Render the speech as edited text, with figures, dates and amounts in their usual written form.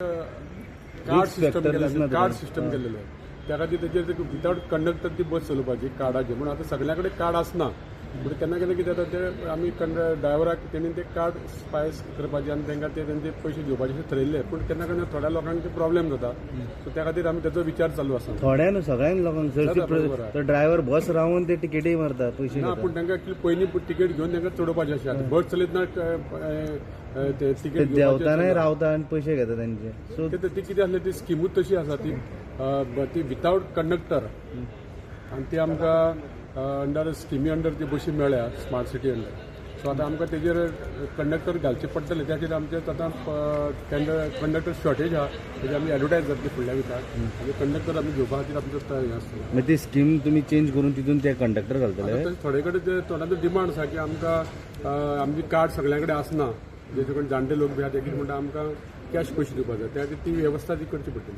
Card system factor केला, दिसना card तुका. सिस्टम केलेले, त्या खातीर तेजेर विदाउट कंडक्टर ती बस चलोवपाची कार्डाचेर. पूण आतां सगळ्या कडेन कार्ड आसना. पूण केन्ना केन्ना कितें जाता, ते आमी ड्रायव्हराक तेणी ते कार्ड स्पायस करपाचे आनी तांकां ते तेंचे पयशे घेवपाचे अशें थरयल्ले. पूण केन्ना केन्ना थोड्या लोकांक ते प्रॉब्लेम जाता, सो त्या खातीर आमी तेजो विचार चालू आसा. थोड्या न्हू, सगळ्यांक लोकांक. जाता, बरोबर आहा. तो ड्रायव्हर बस रावन ते तिकेटी मारता, पयशे ना, घेता. पूण तांकां एक्चुअली पयलीं तिकेट घेवन तांकां चडोवपाचें अशें. आतां बस चलयतना ते ते तिकेट देंवतानाय रावता आनी पयशे घेता तेंचे, सो ते कितें आसलें, ती स्किमूच तशी आसा ती ती विदाउट कंडक्टर आनी ती आमकां अंडर स्किमी अंडर ती बशी मेळ्ळ्या, स्मार्ट सिटी अंडर. सो आतां आमकां तेजेर कंडक्टर घालचे पडटले. त्या खातीर आमचे आतां कंडक्टर शॉर्टेज आहा. तेजे आमी एडवर्टायज जातली फुडल्या विकाक आनी कंडक्टर आमी घेवपा खातीर आमचो हें आसतलें. मागीर ती स्कीम तुमी चेंज करून तितून ते कंडक्टर घालतले? आतां तशें थोडे कडेन ते थोड्यांचो डिमांड आसा की आमकां आमची कार्ड सगळ्यां कडेन आसना, जे कोण जाणटे लोक बी आहा, ते कितें म्हणटा, आमकां कॅश पयशे दिवपाक जाय. त्या खातीर ती वेवस्था ती करची पडटली.